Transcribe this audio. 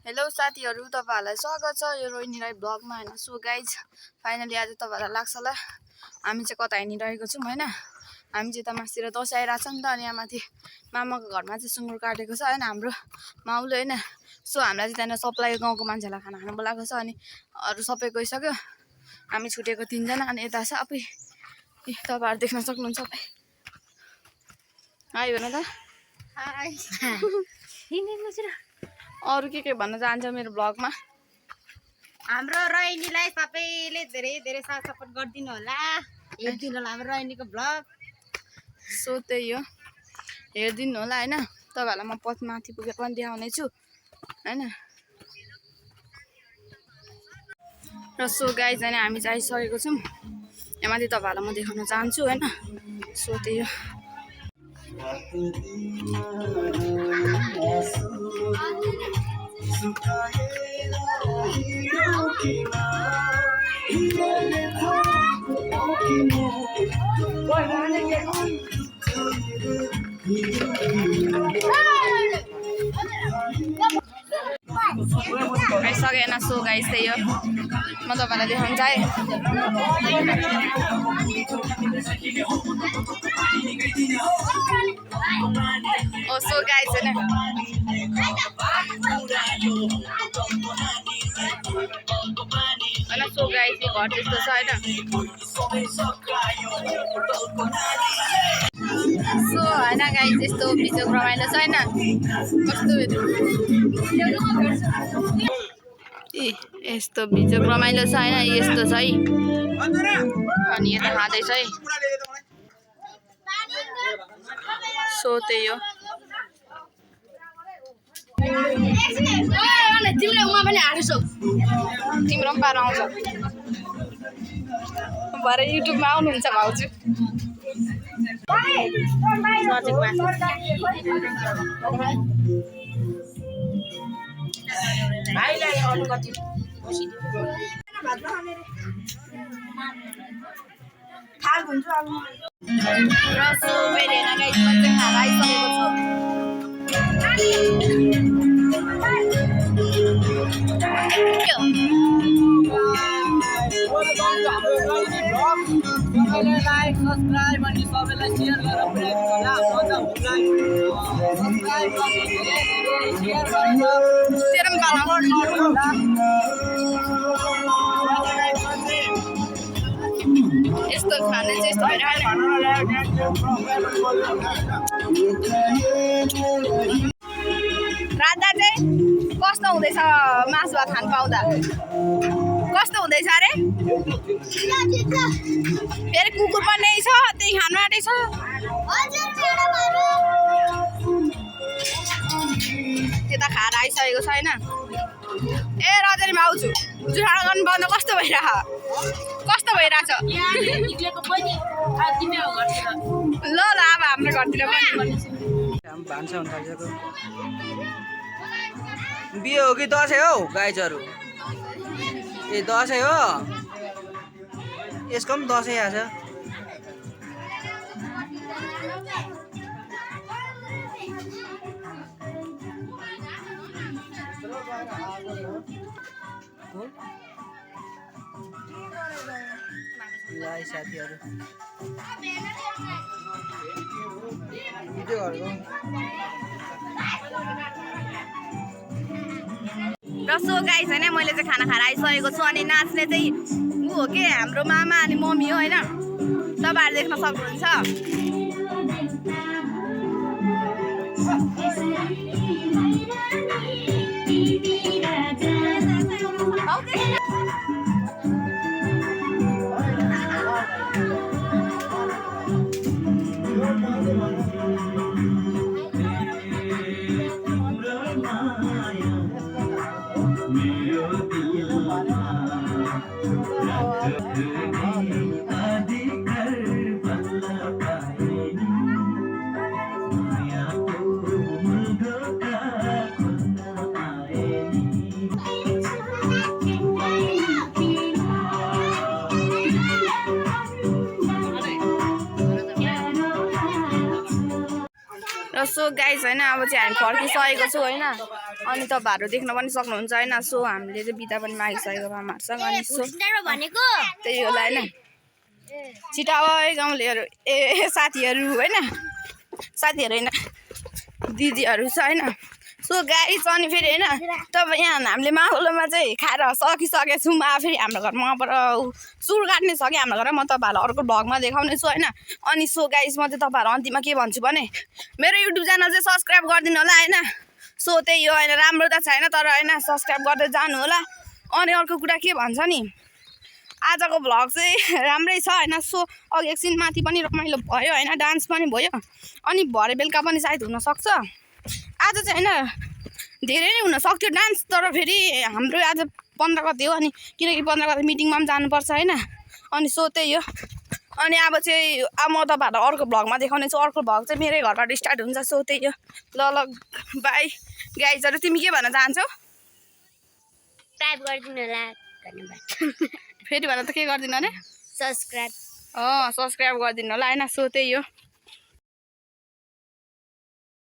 Hello साथीहरु, तपाईहरुलाई स्वागत छ यो रोहिणी राई ब्लगमा हैन। सो गाइज फाइनली आज तपाईहरुलाई लाग्छ होला हामी चाहिँ कता हिँडिरहेको छौं हैन। हामी चाहिँ त मासिर दशैं आइराछ नि त, अनि यहाँ माथि मामाको घरमा चाहिँ सुँगुर काटेको छ हैन हाम्रो माउले हैन। सो हामीलाई चाहिँ त्यहाँ सप्लाई गाउँको मान्छेलाई खाना खान बोलाएको छ, अनि अरु सबै गइसक्यो। हामी छुटेको 3 जना, अनि यता सबै तपाईहरु देख्न सक्नुहुन्छ। हाय भन त। हाय। अरु के भन्न चाहन्छ मेरो ब्लगमा? हाम्रो रोहिणीलाई सबैले धेरै धेरै साथ सपोर्ट गर्दिनु होला। हेर्दिनु होला हाम्रो रोहिणीको ब्लग। सो त्यही हो, हेर्दिनु होला हैन। तपाईहरुलाई म पथ माथि पुगेर पनि देखाउने छु हैन। र सो गाइज हैन हामी चाहिँ आइसकेको छौं। यहाँ माथि तपाईहरुलाई म देखाउन चाहन्छु हैन। सो त्यही हो। आइसकेन। सो गाइज त्यही हो, म तपाईहरुलाई देखाउन चाहे। ओ सो गाइज हैन सो गाइज यो घर त्यस्तो छ हैन। सो हैन गाइज यस्तो भिडियो रमाइलो छ हैन। कस्तो यस्तो भिडियो रमाइलो छ हैन। यस्तो छ है, अनि यता खाँदैछ है। सो त्यही हो। तिम्रो पनि पारा आउँछ भरे युट्युबमा आउनुहुन्छ भाउजू। रसो मैले हैन गाइस म चाहिँ खाना आइसकेको छु। लाइक सब्स्क्राइब अनि सबैलाई शेयर गरेर पुर्याइदिनु होला। सब्स्क्राइब गर्नु, शेयर गर्नु, तेरो पनि पाला यस्तो खाने चाहिँ यस्तो भइरहेको। राधा चाहिँ कस्तो हुँदैछ मासु भात खान पाउँदा? कस्तो हुँदैछ अरे? फेरि कुकुर पनि छ, त्यही खानु आँटेछ। त्यता खाएर आइसकेको छ हैन। ए रजनी भाउजू जुठाडा गर्नु पाउँदा कस्तो भइरह? कस्तो भइरहेछ? ल ल अब हाम्रो घरतिर पनि भान्सा हुन थालिसक्यो। बिहे हो कि दसैँ हौ गाइजहरू? ए दसैँ हो, यसको पनि दसैँ आछ। साथीहरू र सो गाइस हैन मैले चाहिँ खाना खाएर आइसकेको छु, अनि नाच्ने चाहिँ ऊ हो के हाम्रो मामा अनि मम्मी हो हैन। तपाईहरु देख्न सक्नुहुन्छ। सो गाइस हैन अब चाहिँ हामी फर्किसकेको छु हैन। अनि तपाईँहरू देख्न पनि सक्नुहुन्छ होइन सो हामीले चाहिँ बिदा पनि मागिसकेको आमाहरूसँग अनि सो भनेको त्यही होला होइन छिटा है गाउँलेहरू ए साथीहरू होइन साथीहरू होइन दिदीहरू छ होइन सो गाई छ अनि फेरि होइन तपाईँ यहाँ हामीले माहौलमा चाहिँ खाएर सकिसकेको छौँ फेरि हाम्रो घरमा पर सुर काट्ने छ कि हाम्रो घरमा म तपाईँहरूलाई अर्को भ्लगमा देखाउने छु होइन अनि सो गाइस म चाहिँ तपाईँहरू अन्तिममा के भन्छु भने मेरो युट्युब च्यानल चाहिँ सब्सक्राइब गरिदिनु होला होइन सो त्यही हो होइन राम्रो त छैन तर होइन सब्सक्राइब गर्दै जानु होला अनि अर्को कुरा के भन्छ नि आजको भ्लग चाहिँ राम्रै छ होइन सो अघि एकछिन माथि पनि रमाइलो भयो होइन डान्स पनि भयो अनि भरे बेलुका पनि सायद हुनसक्छ आज चाहिँ होइन धेरै नै हुनसक्थ्यो डान्स तर फेरि हाम्रो आज 15 गते हो अनि किनकि 15 गते मिटिङमा पनि जानुपर्छ होइन अनि सो त्यही हो अनि अब चाहिँ अब म तपाईँहरूलाई अर्को भ्लगमा देखाउने छु अर्को भ्लग चाहिँ मेरै घरबाट स्टार्ट हुन्छ सो त्यही हो ल बाई गाइजहरू तिमी के भन्न चाहन्छौ सब्सक्राइब गरिदिनु होला धन्यवाद फेरि भन त के गरिदिनु अरे सब्सक्राइब सब्सक्राइब गरिदिनु होला होइन सो त्यही हो